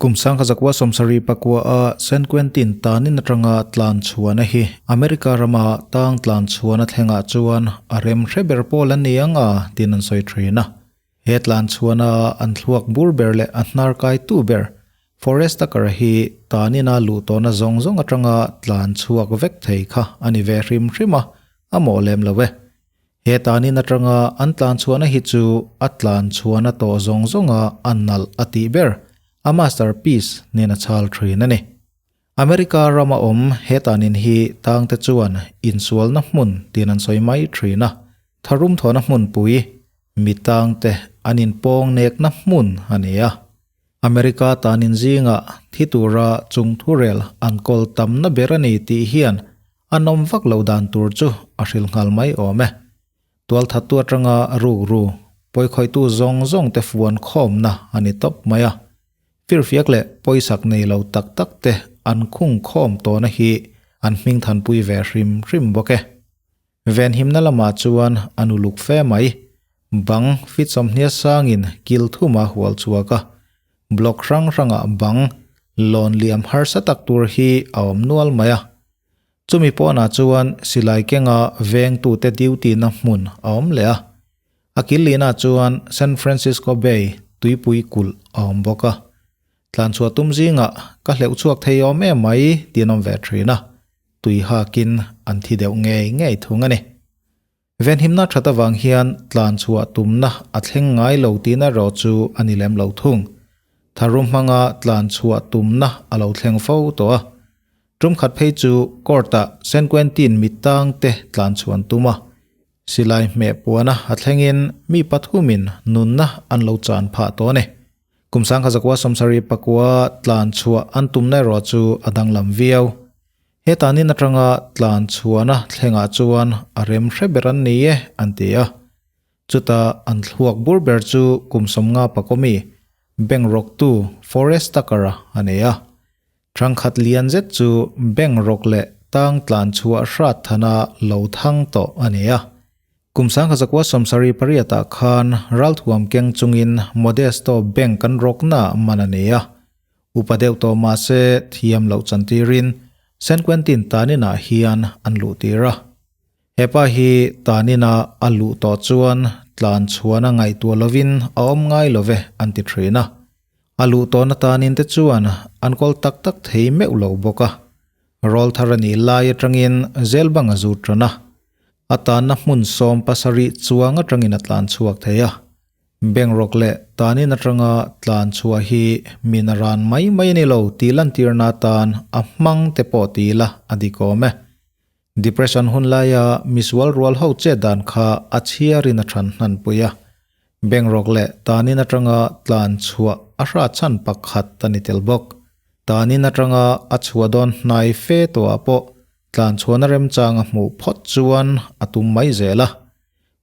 Kum 1974 a San Quentin tanin atanga tlan chhuahna hi America rama tang tlan chhuahna thlengah chuan a rem hre ber pawl a ni ang a tiin an sawi thin a. He tlan chhuahna an thluak bur ber leh a hnar kaitu ber Forest Tucker hi tanina luh tawhna zawng zawng atanga tlan chhuak vek thei kha a ni ve hrim hrim a, a mawh lem lo e. He tanin atanga an tlan chhuahna hi chu a tlan chhuahna tawh zawng zawnga a nalh a tih ber, a masterpiece nen a chhal thin a ni. America rama awm he tanin hi tangte chuan insualna hmun tiin an sawi mai thin a, tharum thawhna hmunpui, mi tangte an inpawng nekna hmun a ni a. America tanin zingah thi tura chung thurel an kawl tamna ber a ni tih hian A nawm vak lo dan tur chu a hrilh nghal mai awm e. Tualthattu atanga rukru, pawikhawihtu zawng zawng te fuan khawmna a ni tawp mai a. Firfiak leh pawisak nei lo tak tak te an khung khawm tawhna hi an hming thanpui ve hrim hrim bawk e. Venhimna lamah chuan an uluk fe mai. Bang fit sawmhnia sangin kil thuma hual chhuak a. Block hrang hrangah bang lawn liam harsa tak tur hi a awm nual mai a. Chumi pawnah chuan silai kenga vengtute duty na hmun a awm leh a. A kil lihnah chuan San Francisco Bay tuipui kulh a awm bawk a. Tlanchhuah tum zingah ka hleuh chhuak thei awm em mai tih an awm ve thin a, tui hakin an thi deuh ngei ngei thung a ni. Venhimna that avang hian tlanchhuah tumna a thleng ngai lo tihna erawh chu a ni lem lo thung. Tharum hmanga tlanchhuah tumna a lo thleng fo tawh a. Tum khat phei chu court-ah San Quentin mittang te tlanchhuah an tum a. Silai hmeh puana a thlengin mi pathumin nunna an lo chan phah tawh a ni. Kum 1974 tlanchhuah an tumna erawh chu a danglam viau. He tanin atanga tlan chhuahna thlengah chuan a rem hre ber an ni e, an ti a. Chuta an thluak bur ber chu kum 50 pakawmi, bank rawktu Forrest Tucker-a a ni a. Thangkhat lian zet chu bank rawk leh tang tlan chhuah hrat thana lo thang tawh a ni a. Kum 1978 ah khan ralthuam keng chungin Modesto Bank an rawkna man a ni a. Upa deuh tawh mahse thiam loh chantirin San Quentin taninah hian an luh tir a. He pa hi tanina a luh tawh chuan tlan chhuan a ngaihtuah lovin a awm ngai lo ve an ti thin a. A luh tawhna tanin te chuan an kawl tak tak thei meuh lo bawk a. Rawl thar a nih lai atangin zel bang a zut ran a. A tanna hmun 17 chuang atangin a tlan chhuak thei a. Bank rawk leh tanin atanga tlan chhuah hi min a ran mai mai a ni lo tih lantirna atan a hmang te pawh ti ila a dik awm e. Depression hun laia misual rual ho chet dan kha a chhiarin a than hnan pui a. Bank rawk leh tanin atanga tlan chhuah a hrat chhan pakhat a ni tel bawk. Tanin atanga a chhuah dawn hnai fe tawhah pawh tlan chhuahna remchang a hmuh phawt chuan a tum mai zel a.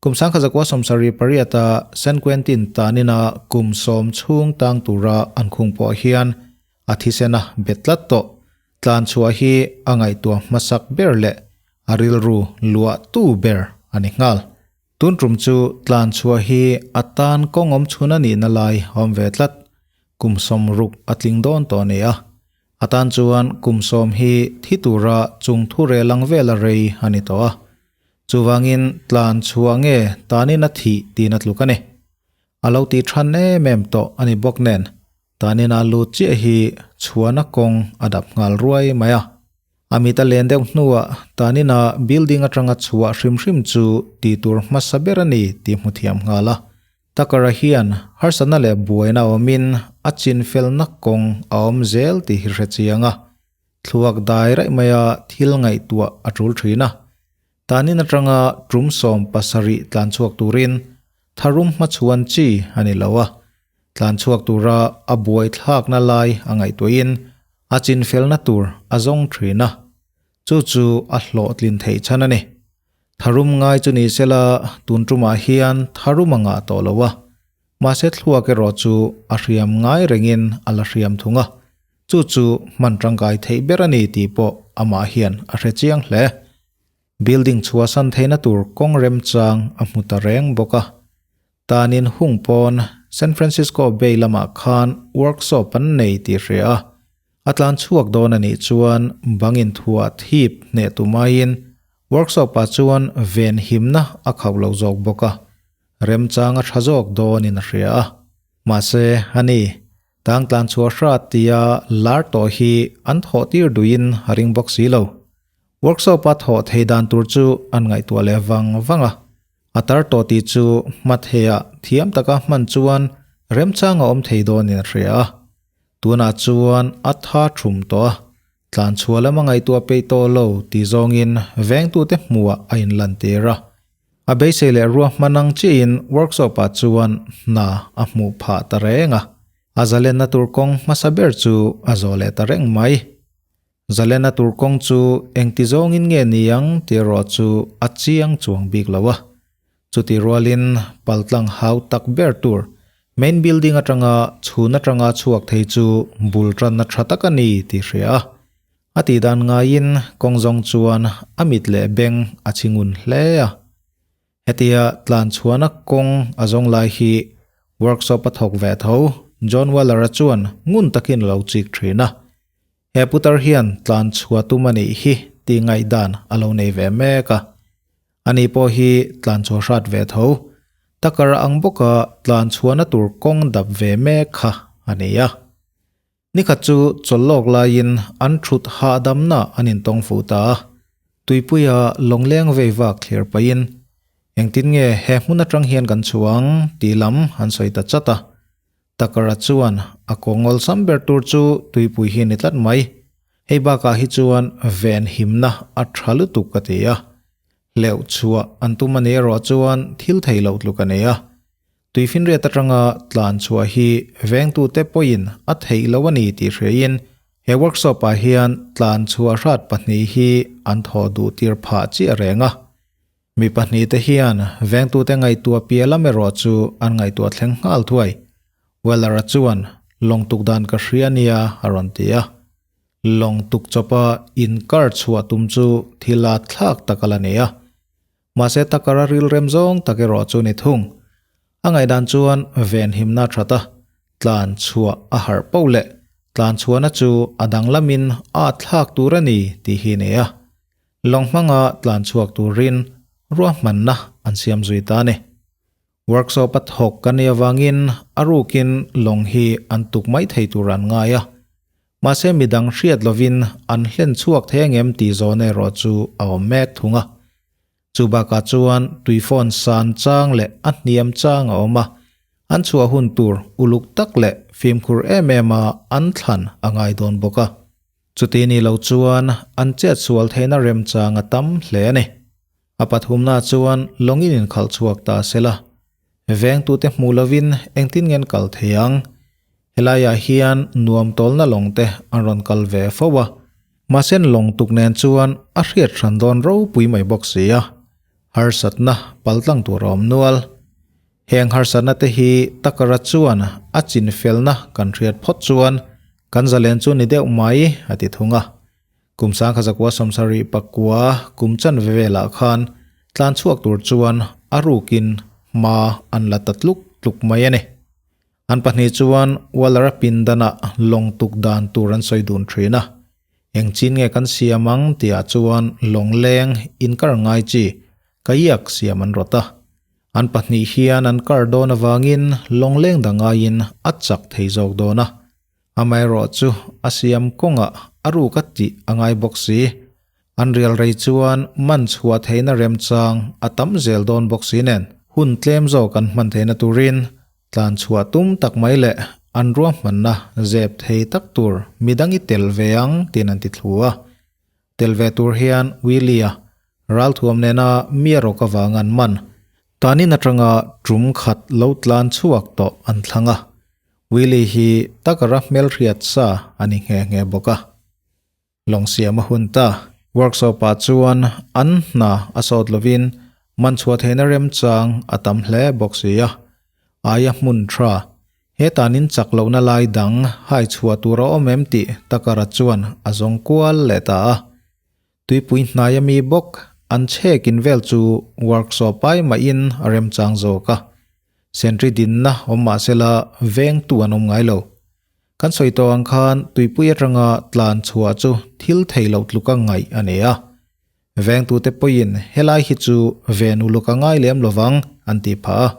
Kum 1978 a San Quentin tanina kum 10 chhung tang tura an khung pawh hian a thisen a bet tlat tawh. Tlan chhuah hi a ngaihtuah hmasak ber leh a rilru luah tu ber a ni nghal. Tun tum chu tlan chhuah hi a tan kawng awm chhun a nihna lai a awm ve tlat. Kum 60 a tling dawn tawh a ni a. A tan chuan kum 10 hi thi tura chung thu rel ang vela rei a ni tawh a. Chuvangin tlan chhuah nge tanin a thih tiin a tluk a ni. A lo tih than em em tawh a ni bawk nen, tanin a lut chiah hi chhuahna kawng a dap nghal ruai mai a. A mit a len deuh hnuah tanin a building atanga chhuah hrim hrim chu tih tur hmasa ber a ni tih hmu thiam nghal a. Tucker-a hian harsatna leh buaina awmin a chinfelna kawng a awm zel tih hi hre chiang a. Thluak dai raih maia thil ngaihtuah a tul thin a. Tanin atanga tum 17 tlan chhuak turin tharum hmachhuan chi a ni lo a. Tlan chhuak tura a buai thlakna lai a ngaihtuahin a chinfelna tur a zawng thin a. Chu chu a hlawhtlin theih chhan a ni. Tharum ngai chu ni sela tun tumah hian tharum a ngah tawh lo a. Mahse thluak erawh chu a hriam ngai rengin a la hriam thung a. Chu chu hman tangkai theih ber a ni tih pawh amah hian a hre chiang hle. Building chhuahsan theihna tur kawng remchang a hmu ta reng bawk a. Tanin hung pawn San Francisco Bay lamah khan workshop an nei tih hria a, a tlan chhuak dawn a nih chuan bangin thuah thip hneh tumaiin workshop ah chuan ven himna a khauh lo zawk bawk a, remchang a tha zawk dawnin a hria a. Mahse, ani, tang tlan chhuah hrat tia lar tawh hi an thawh tir duhin a ring bawk si lo. Workshop a thawh thei dan tur chu an ngaihtuah leh vang vang a, a tar tawh tih chu hmatheiah thiam taka hman chuan remchang a awm thei dawnin a hria a. Tunah chuan a tha thum tawh a, tlan chhuah lam a ngaihtuah peih tawh lo tih zawngin vengtute hmuhah a inlantir a. A beisei leh ruahman ang chiahin workshop-ah chuan hna a hmuh phah ta reng a, a zalenna tur kawng hmasa ber chu a zawh leh ta reng mai. Zalena tur kawng chu engti zawngin nge ni ang tih erawh chu a chiang chuang bik lo a. Chuti rualin paltlang hau tak ber tur main building atanga chhun atanga chhuak thei chu bul tanna tha tak a ni tih hria a. A tih dan ngaiin kawng zawng chuan a mit leh beng a chhi ngun hle a. Hetia tlan chhuahna kawng a zawng lai hi workshop a thawk ve tho John Weller-a chuan ngun takin a lo chik thin a. He putar hian tlan chhuah tum a nih hi tih ngaihdan a lo nei ve mek a. Ani pawh hi tlan chhuah hrat ve tho. Takar ang bawka tlan chhuahna tur kawng dap ve mek kha a ni a. Nikhat chu chawlh lawk laiin an thut hahdamna an intawng fuh ta a. Tuipuia lawngleng vei vak thlir pahin, Engtin nge he hmun atang hian kan chhuang? tih lam an sawi ta chat a. Takara chuan a kaw ngawlsam ber tur chu tuipui hi a ni tlat mai. Hei bakah hi chuan ven himna a tha lutuk ka ti a. Hleuh chhuah an tum a nih erawh chuan thil thei loh tluk a nei a. Tuifinriat atanga tlan chhuah hi vengtute pawhin a theih loh a ni tih hriain he workshop-ah hian tlan chhuah hrat pahnih hi an thawh duh tir phah chiah reng a. Mi pahnihte hian vengtute ngaihtuah piah lam erawh chu an ngaihtuah thleng nghal thuai. Weller-a chuan, Lawng tuk dan ka hria nia, a rawn ti a. Lawng tuk chawpa inkar chhuah tum chu thil a thlak tak a la ni a. Mahse takara rilrem zawng tak erawh chu ni thung. A ngaihdan chuan venhimna a that a, tlan chhuah a harh poh leh tlan chhuahna chu a danglamin a thlak tur a ni tih hi a nei a. Lawng hmanga tlan chhuak turin ruahmanna an siam zui ta a ni. Workshop a thawk kan nih avangin a rukin lawng hi an tuk mai thei tur an ngai a. Mahse midang hriat lovin an hlen chhuak thei angem tih zawn erawh chu a awm mek thung a. Chu bakah chuan tuifawn san chang leh a hniam chang a awm a, an chhuah hun tur uluk tak leh fimkhur em em a an thlan a ngai dawn bawk a. Chuti ni lo chuan an chet sual theihna remchang a tam hle a ni. A pathumna chuan lawngin inkhalh chhuak ta se la, vengtute hmuh lovin engtin nge an kal thei ang? Helaiah hian nuam tawlna lawngte an rawn kal ve fo a, mahse lawng tuk nen chuan a hriat hran dawn ropui mai bawk si a, harsatna paltlang tur a awm nual. Heng harsatna te hi takara chuan a chinfelna kan hriat phawt chuan kan zalen chu ni deuh mai a ti thung a. Kum sangkha zakua sawmsarih pakua kum chanve velah khan tlan chhuak tur chuan a rukin hma an la ta tluk tluk mai a ni. An pahnih chuan Waller-a pindanah lawng tuk dan tur an sawi dun thin a. Eng chin nge kan siam ang tihah chuan lawng leng inkar ngai chi kayak siam an rawt a. An pahnih hian an kar dawn avangin lawng leng dang aiin a chak thei zawk dawn a. Amaherawhchu a siam kawngah a ruk a tih a ngai bawk si. An rial rei chuan man chhuah theihna remchang a tam zel dawn bawk si nen hun tlem zawk an hman theihna turin tlan chhuah tum tak mai leh an ruahmanna zep thei tak tur midang i tel ve ang tiin an ti thlu a. Tel ve tur hian Willie-a ralthuam nena mi a rawk avang an man. Tanin atanga tum khat lo tlan chhuak tawh an thlang a. Willie hi takara hmelhriat sa a ni nghe nghe bawk a. Lawng siam a hun ta. Workshop-ah chuan an hna a sawt lovin man chhuah theihna remchang a tam hle bawk si a. Aia hmun tha, he tanin chak lohna lai dang hai chhuah tur a awm em tih Takara chuan a zawng kual leh ta a. Tuipui hnaia mi bawk an chhekin vel chu workshop ai mahin a remchang zawk a. Sentry dinna awm mah sela vengtu an awm ngai lo. Kan sawi tawh ang khan tuipui atanga tlan chhuah chu thil thei loh tluka ngaih a ni a. Vengtute pawhin helai hi chu ven uluk a ngai lem lovang an tih phah a.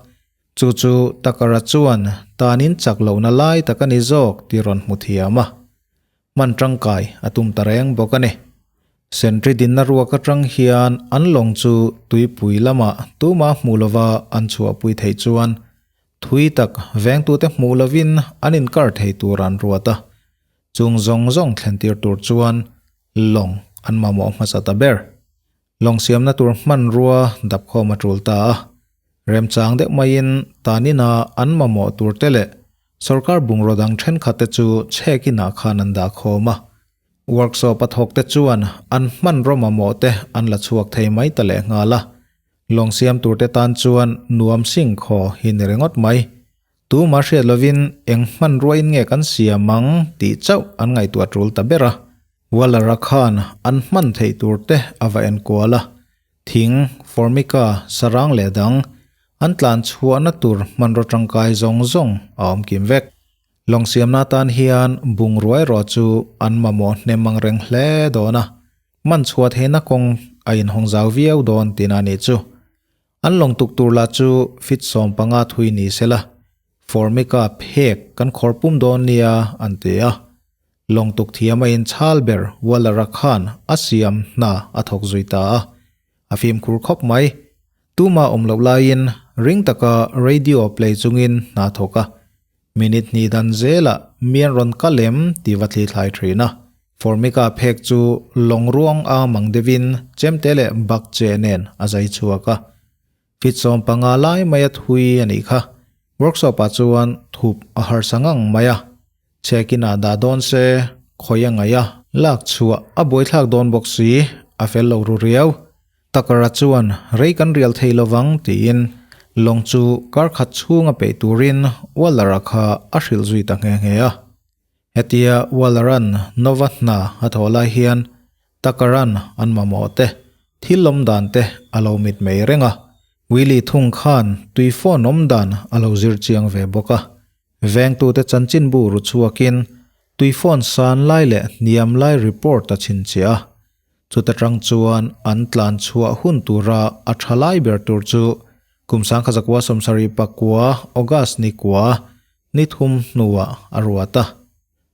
Chu chu Tucker-a chuan tanin chak lohna lai tak a ni zawk tih rawn hmu thiam a. Hman tangkai a tum ta reng bawk a ni. Sentry dinna ruak atang hian an lawng chu tuipui lamah tuma hmuh lova an chhuahpui theih chuan thui tak vengtute hmuh lovin an inkar thei tur an ruat a. Chung zawng zawng thlentir tur chuan lawng an mamawh hmasa ta ber. Lawng siamna tur hmanrua dapkhawm a tul ta a. Remchang deuh maiin tanina an mamawh tur te leh sorkar bungraw dang thenkhat te chu chhek inah khan an dah khawm a. Workshop a thawk te chuan an hmanraw mamawh te an la chhuak thei mai ta leh nghal a. Lawng siam tur te tan chuan nuam sing khaw hi ni ringawt mai. Tuma hriat lovin eng hmanruain nge kan siam ang tih chauh an ngaihtuah tul ta ber a. Waller-a khan an hman theih tur te a va enkual a. Thing, formica, sarang leh dang an tlan chhuahna tur hmanraw tangkai zawng zawng a awm kim vek. Lawng siamna atan hian bungruai erawh chu an mamawh hnem ang reng hle dawn a. Man chhuah theihna kawng a inhawng zau viau dawn tihna a nih chu. An lawng tuk tur lah chu fit 15 thui ni sela, Formica phek kan khawr pum dawn nia an ti a. Lawng tuk thiam a inchhal ber Waller-a khan a siam hna a thawk zui ta a. A fimkhur khawp mai. Tuma awm loh laiin ring taka radio play chungin hna thawk a. Minute hnih dan zelah mian rawn kal em tih va thli thlai thin a. Formica phek chu lawng ruang a mang deuhin chemte leh bak che nen a zai chhuak a. Fit 15 lai mai a thui a nih kha. Workshop ah chuan thup a harsa ngang mai a. Check-in ah dah dawn se khawi a ngaih a. Lak chhuah a buaithlak dawn bawk si, a fel lo ru riau. Tucker-a chuan rei kan rial thei lovang tiin lawng chu kar khat chhung a peih turin Waller-a kha a hrilh zui ta nghe nghe a. Hetia Waller-a'n Nova hna a thawh lai hian Tucker-a'n an mamawh te, thil awm dan te a lo mit mai reng a. Willie thung khan tui phone awm dan a lo zir chiang ve bawk a. Vengtute chanchinbu ru chhuakin tui phone san lai leh hniam lai report a chhinchhiah a. Chuta tang chuan an tlan chhuah hun tura a tha lai ber tur chu kum 1979 August ni kua ni thum hnuah a ruat a.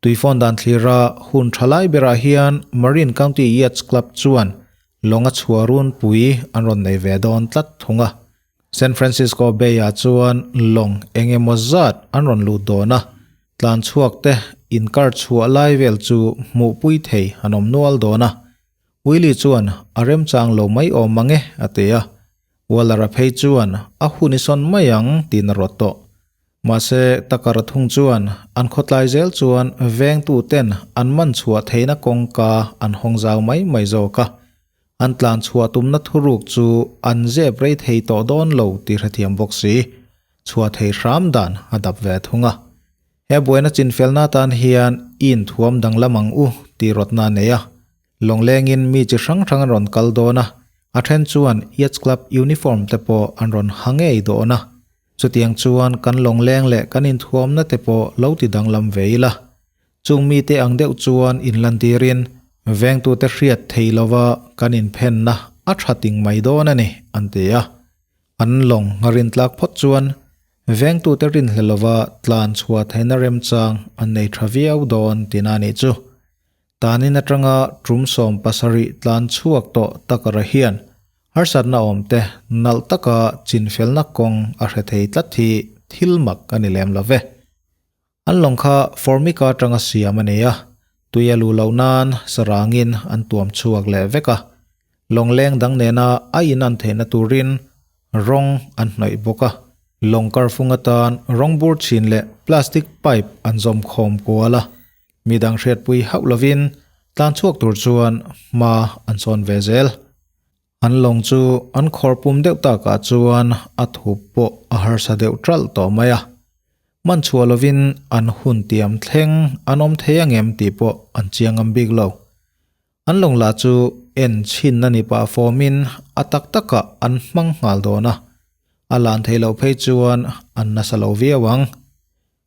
Tuifawn dan thlira hun tha lai berah hian Marin County Yacht Club chuan lawnga chhuah runpui an rawn nei ve dawn tlat thung a. San Francisco Bay-ah chuan lawng eng emaw zat an rawn lut dawn a, tlan chhuak te inkar chhuah lai vel chu hmuhpui thei an awm nual dawn a. Willie chuan a remchang lo mai awm mang e a ti a. Waller-a phei chuan a hun i sawn mai ang tiin a rawt tawh. Mahse, Tucker-a thung chuan an khawtlai zel chuan vengtu ten an man chhuah theihna kawngka an hawng zau mai mai zawk a. An tlan chhuah tumna thuruk chu an zep rei thei tawh dawn lo tih hrethiam bawk si. Chhuah thei hram dan a dap ve thung a. He buaina chinfelna atan hian i inthuam danglam ang u tih rawtna a nei a. Lawnglengin mi chi hrang hrang an rawn kal dawn a, a then chuan Yacht Club uniform te pawh an rawn ha ngei dawn a. Chutiang chuan kan lawngleng leh kan inthuamna te pawh lo ti danglam ve ila. Chung mite ang deuh chuan inlantirin vengtute hriat thei lova kan inphenna a tha ting mai dawn a ni, an ti a. An lawng a rintlak phawt chuan vengtute rinhleh lova tlan chhuah theihna remchang an nei tha viau dawn tihna a nih chu. Tanin atanga tum 70 tlan chhuak tawh takara hian harsatna awmte nalh taka chinfelna kawng a hre thei tlat hi thil mak a ni lem lo ve. An lawng kha Formica atanga siam a nei a, tui a luh loh nan sarangin an tuam chhuak leh vek a. Lawng leng dang nena a inan theihna turin rawng an hnawih bawk a. Lawng karfung atan rawng bur chhin leh plastic pipe an zawm khawm kual a. Midang hriatpui hauh lovin tlan chhuak tur chuan hma an sawn ve zel. An lawng chu an khawr pum deuh takah chuan a thup pawh a harsa deuh ṭalh tawh mai a. Man chhuah lovin an hun tiam thleng an awm thei angem tih pawh an chiang ngam bik lo. An lawng lah chu en chhin a ni pah fawmin a tak takah an hmang nghal dawn a. A lan theih loh phei chuan an nasa lo viau ang.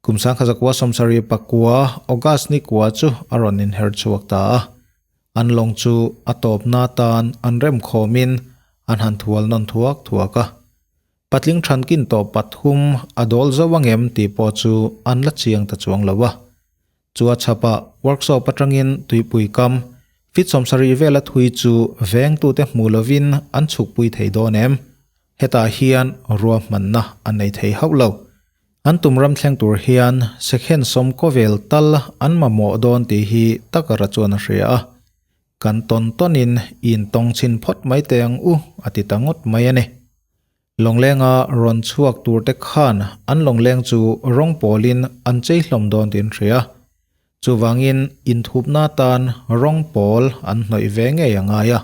Kum 1979 August ni kua chu a rawn inher chhuak ta a. An lawng chu a tawpna atan an rem khawmin an han thual nawn thuak thuak a. Patling thankin tawh pathum a dawl zo angem tih pawh chu an la chiang ta chuang lo a. Chua chhapah workshop atangin tuipui kam fit 70 vela thui chu vengtute hmu lovin an chhukpui thei dawn em? Hetah hian ruahmanna an nei thei hauh lo. An tum ram thleng tur hian second 10 vel tal an mamawh dawn tih hi Takara chuan a hria a. Kan tawn tawnin in tawng chhin phawt mai teh ang u a ti ta ngawt mai a ni. Lawnglenga rawn chhuak turte khan an lawngleng chu rawng pawlin an chei hlawm dawn tih an hria. Chuvangin inthupna atan rawng pawl an hnawih ve ngei a ngai a.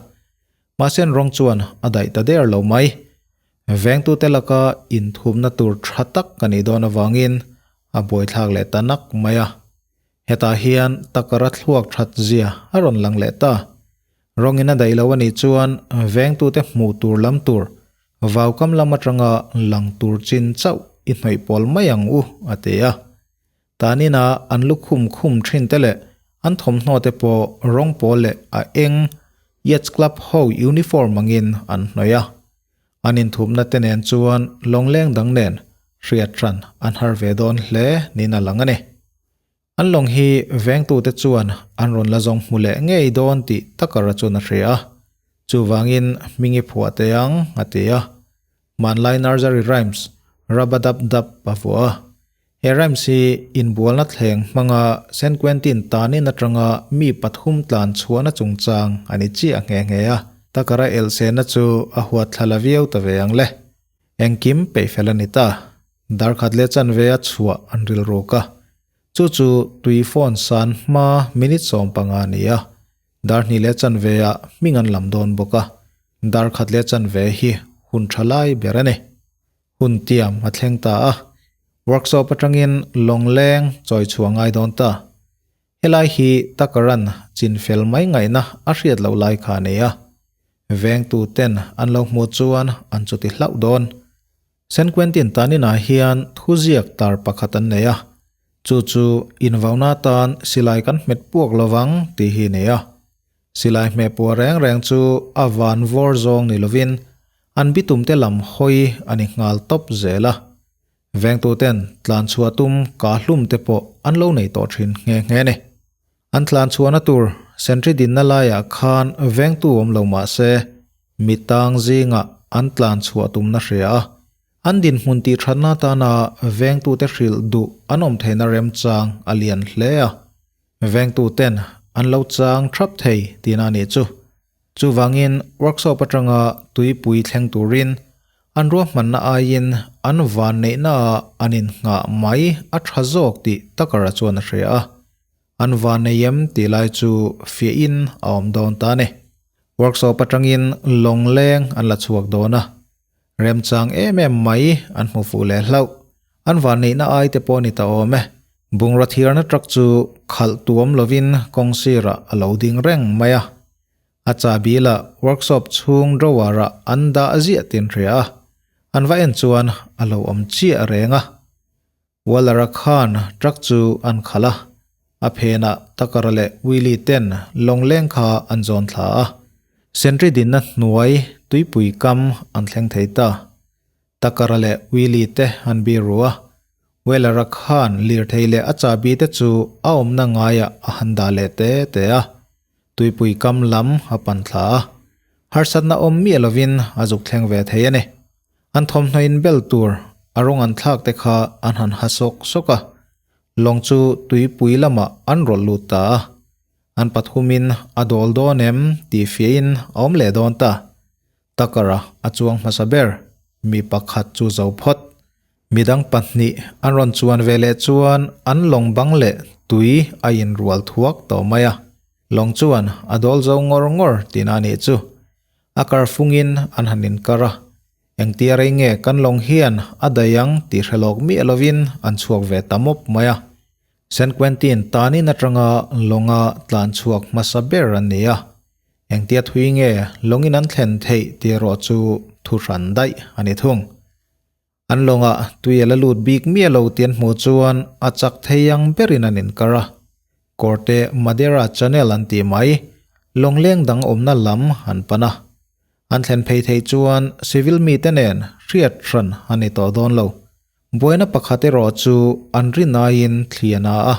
Mahse an rawng chuan a daih ta der lo mai. Vengtute laka inthupna tur tha tak ka nih dawn avangin a buaithlak leh ta nak mai a. Hetah hian takara thluak that zia a rawn lang leh ta. Rawngin a daih lo a nih chuan vengtute hmuh tur lam tur vaukam lam atanga lang tur chin chauh i hnawih pawl mai ang u a ti a. Tanina an lukhum khum thin te leh an thawmhnaw te pawh rawng pawl leh a eng Yacht Club ho uniform angin an hnawih a. An inthupna te nen chuan lawngleng dang nen hriat hran an har ve dawn hle niin a lang a ni. An lawng hi vengtute chuan an rawn la zawng hmu leh ngei dawn tih Tucker-a chuan a hria a. Chuvangin hming i phuah teh ang, a ti a. Hmanlai nursery rhymes Rub-a-dub-dub a vuah a. He rhymes hi inbualna thleng hmanga San Quentin tanin atanga mi pathum tlan chhuahna chungchang a ni chiah nghe nghe a. Tucker-a elhsehna chu a huat thla la viau ta ve ang le. Engkim peih fel a ni ta. Darkhat leh chanve a chhuah an rilruk a. Chu chu tui phone san hma minute 15 a ni a. Dar hnih leh chanve ah hming an lam dawn bawk a. Dar khat leh chanve hi hun tha lai ber a ni. Hun tiam a thleng ta a. Workshop atangin lawngleng chawi chhuah ngai dawn ta. Helai hi Tucker-a'n chin fel mai ngaihna a hriat loh lai kha a nei a. Vengtu ten an lo hmuh chuan an chuti hlauh dawn. San Quentin taninah hian thuziak tar pakhat an nei a, chu chu invauna atan silai kan hmet puak lovang tih hi a nei a. Silai hmeh puah reng reng chu a van vawr zawng ni lovin an bitumte lam hawi a ni nghal tawp zel a. Vengtuten tlanchhuah tum kahlum te pawh an lo nei tawh thin nghe nghe a ni. An tlanchhuahna tur sentry dinna laiah khan vengtu awm lo mah se, mi tang zingah an tlanchhuah tumna hria a, an dinhmun tihthatna atana vengtute hrilh duh an awm theihna remchang a lian hle a. Vengtuten an lo chang thap thei tihna a nih chu. Chuvangin workshop atanga tuipui thleng turin an ruahmanna aiin an vanneihnaah an innghah mai a tha zawk tih Tucker-a chuan a hria a. An vannei em tih lai chu fiahin a awm dawn ta a ni. Workshop atangin lawngleng an la chhuak dawn a. Remchang em em mai an hmu fuh leh hlauh. An vanneihna ai te pawh a ni ta awm e. Bungraw thiarna truck chu khalh tuam lovin kawng sirah a lo ding reng mai a. A chahbi lah workshop chhung drawer ah an dah ziah tin hria a. An va en chuan a lo awm chiah reng a. Waller-a khan truck chu an khalh a, a phenah Tucker-a leh Willie ten lawngleng kha an zawn thla a. Sentry dinna hnuai tuipui kam an thleng thei ta. Tucker-a leh Willie te an bir ru a, Weller-a khan lirthei leh a chahbi te chu a awmna ngaiah a han dah leh te te a. Tuipui kam lam a pan thla a, harsatna awm miah lovin a zuk thleng ve thei a ni. An thawmhnaw in bel tur a rawng an thlak te kha an han ha sawk sawk a, lawng chu tuipui lamah an rawlh lut ta a. An pathumin a dawl dawn em tih fiahin a awm leh dawn ta. Tucker-a a chuang hmasa ber, mi pakhat chu zo phawt. Midang pahnih an rawn chuan ve leh chuan an lawng bang leh tui a inrual thuak tawh mai a. Lawng chuan a dawl zo ngawr ngawr tihna a nih chu. A kar fungin an han inkar a, engtia rei nge kan lawng hian a daih ang tih hre lawk miah lovin an chhuak ve ta mawp mai a. San Quentin tanin atanga lawnga tlan chhuak hmasa ber an ni a, engtia thui nge lawngin an thlen theih tih erawh chu thu hran daih a ni thung. An lawngah tui a la lut bik miah lo tih an hmuh chuan a chak thei ang berin an inkar a. Kawrte Madeira Channel an tih mai, lawngleng dang awmna lam an pan a. An thlen phei theih chuan civil mite nen hriat hran a ni tawh dawn lo. Buaina pakhat erawh chu an rin aiin thli a na a,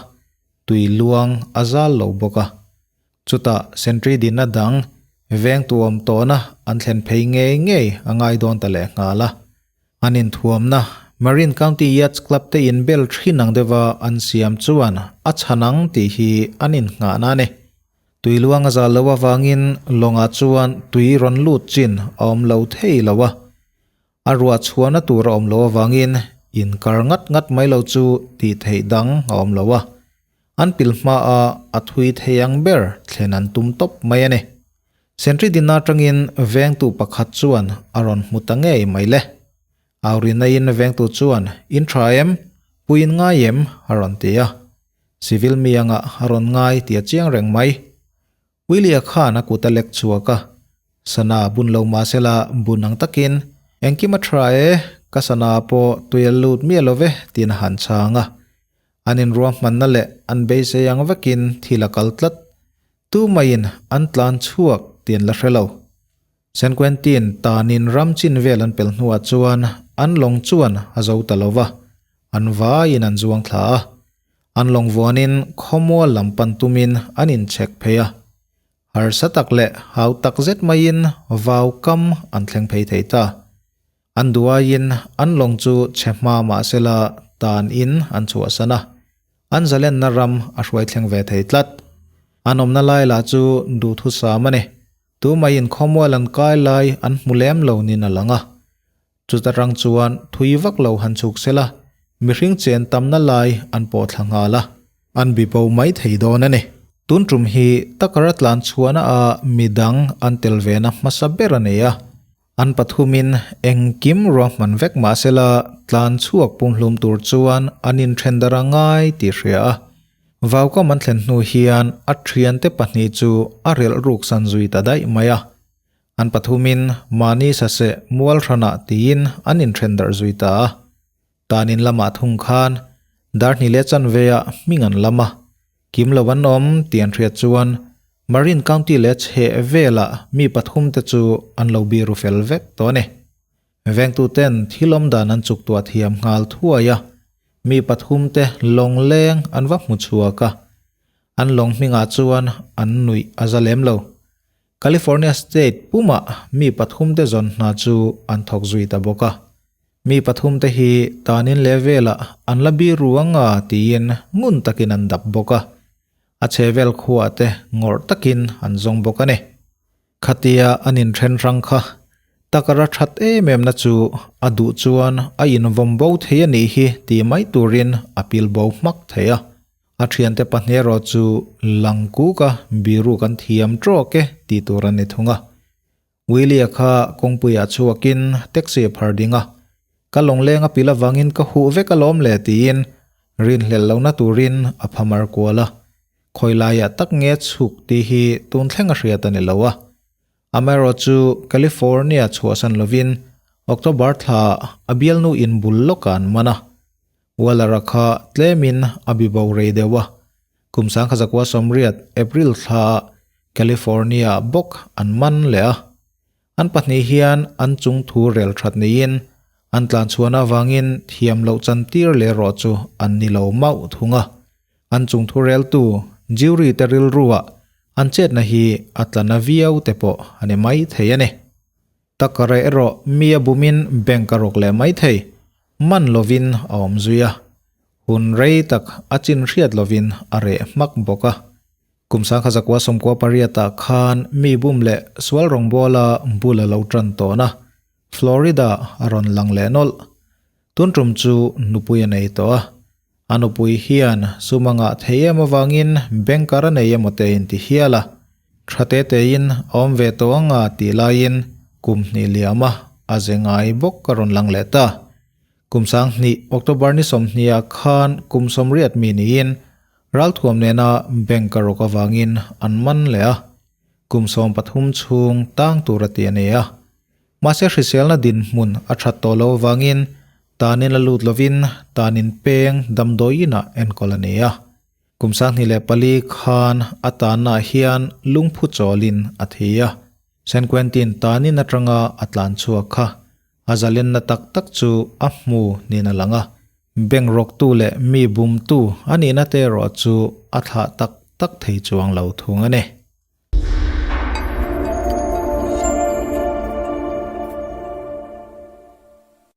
tui luang a zal lo bawk a. Chutah sentry dinna dang veng tuam tawhna an thlen phei ngei ngei a ngai dawn ta leh nghal a. An inthuamna Marin County Yacht Club te inbel thin ang deuha an siam chuan a chhan ang tih hi an innghahna a ni. Tui luang a zal loh avangin lawngah chuan tui rawn lut chin a awm lo thei lo a. A ruah chhuahna tur a awm loh avangin inkar ngat ngat mai lo chu tih theih dang a awm lo a, an pil hmaah a thui thei ang ber thlen an tum tawp mai a ni. Sentry dinna atangin vengtu pakhat chuan a rawn hmu ta ngei mai le. Aurinaiin vengtu chuan, In tha em? Puiin ngai em? a rawn ti a. Civil mi anga a rawn ngai tih a chiang reng mai. Willie-a khan a kut a lek chhuak a, Sana bun lo mah sela bun ang takin, Engkim a tha e, ka sana pawh tui a lut miah lo ve, tiin a han chhang a. An inruahmanna leh an beisei ang vekin thil a kal tlat. Tumaiin an tlan chhuak tih an la hre lo. San Quentin tanin ram chin vel an pel hnuah chuan an lawng chuan a zo ta lo va, an vaiin an zuang thla a. An lawng vuanin khawmual lam pan tumin an inchhek phei a. Harsa tak leh hau tak zet maiin vau kam an thleng phei thei ta. An duaiin an lawng chu chhe hma mahsela tanin an chhuahsan a. An zalenna ram a hruai thleng ve thei tlat. An awmna lai lah chu duhthusam a ni. Tumaiin khawmual an kai lai an hmu lem lo nin a lang a. Chuta rang chuan thui vak lo han chhuk sela, mihring chen tamna lai an pawh thla nghal a, an bi bo mai thei dawn a ni. Tun tum hi takara tlan chhuahna ah midang an tel vena hmasa ber a nei a, an pathumin engkim ruahman vek mah sela tlan chhuak pumhlum tur chuan an inthen dar a ngai tih hria a. Vaukam an thlen hnu hian a thiante pahnih chu a relh ruk san zui ta daih mai a. An pathumin mahni saseh mual hranah tiin an inthen darh zui ta a. Tanin lamah thung khan Darhni leh chanveah hming an lam a, kim lo an awm tih an hriat chuan Marin County leh chheh velah mi pathumte chu an lo biru fel vek tawh a ni. Vengtuten thil awm dan an chuk tuah thiam nghal thuai a, mi pathumte lawng leng an va hmu chhuak a, an lawng hmingah chuan an nuih a za lem lo. California State pumah mi pathumte zawn hna chu an thawk zui ta bawk a. Mi pathumte hi tanin leh velah an la bi ru anga tiin ngun takin an dap bawk a. A chhevel khuah te ngawrh takin an zawng bawk a ni. Khatia an inthen hrang kha takara that em em na chu a duh chuan a invawm bo thei a nih hi tih mai turin a pil bo hmak thei a. A thiante pahnih erawh chu lang kuk a biru kan thiam trawk e tih tur a ni thung a. Willie-a kha kawngpuiah chhuakin taxi a phar ding a, Ka lawngleng a pil avangin ka huh vek alawm le tiin rinhlelh lohna turin a phamar kual a. Khawi laiah tak nge chhuk tih hi tun thleng a hriat a ni lo a. Amaherawh chu California chhuahsan lovin October thla a bialnu inbul lawkah an man a. Waller-a kha tlemin a bi bo rei deuh a, kum sangkha zakua sawmriat April thlaah California-ah bawk an man leh a. An pahnih hian an chung thu rel that niin an tlanchhuahna avangin thiam loh chantir leh rawh chu an ni lo mauh thung a. An chung thu reltu jury te rilruah an chetna hi a tla na viau te pawh a ni mai thei a ni. Takare erawh mi a bumin bank a rawk leh mai thei, man lovin a awm zui a. Hun rei tak a chin hriat lovin a reh hmak bawk a. Kum sangkha zakua sawmkua pariatah khan mi bum leh sual rawngbawla bul a lo tan tawn a, Florida a rawn lang leh nawlh. Tun tum chu nupui a nei tawh a. A nupui hian sum a ngah thei em avangin banker a nei emaw te in ti hial a, tha te tein a awm ve tawh ang a tih laiin kum hnih liam a a ze ngai bawk a rawn lang leh ta. Kum sanghnih October ni sawmhnih ah khan kum sawmriat mi niin ralthuam nena bank a rawk avangin an man leh a, kum 13 chhung tang tur a ti a ni a. Mahse hriselna dinhmun a that tawh loh avangin Tanin a lut lovin tanin peng damdawiinah enkawl a ni a. Kum 24 khan a tannaah hian lungphu chawlin a thi a. San Quentin tanin atanga a tlan chhuak kha a zalenna tak tak chu a hmu niin a lang a. Bank rawktu leh mi bumtu a nihna te erawh chu a thlah tak tak thei chuang lo thung a ni.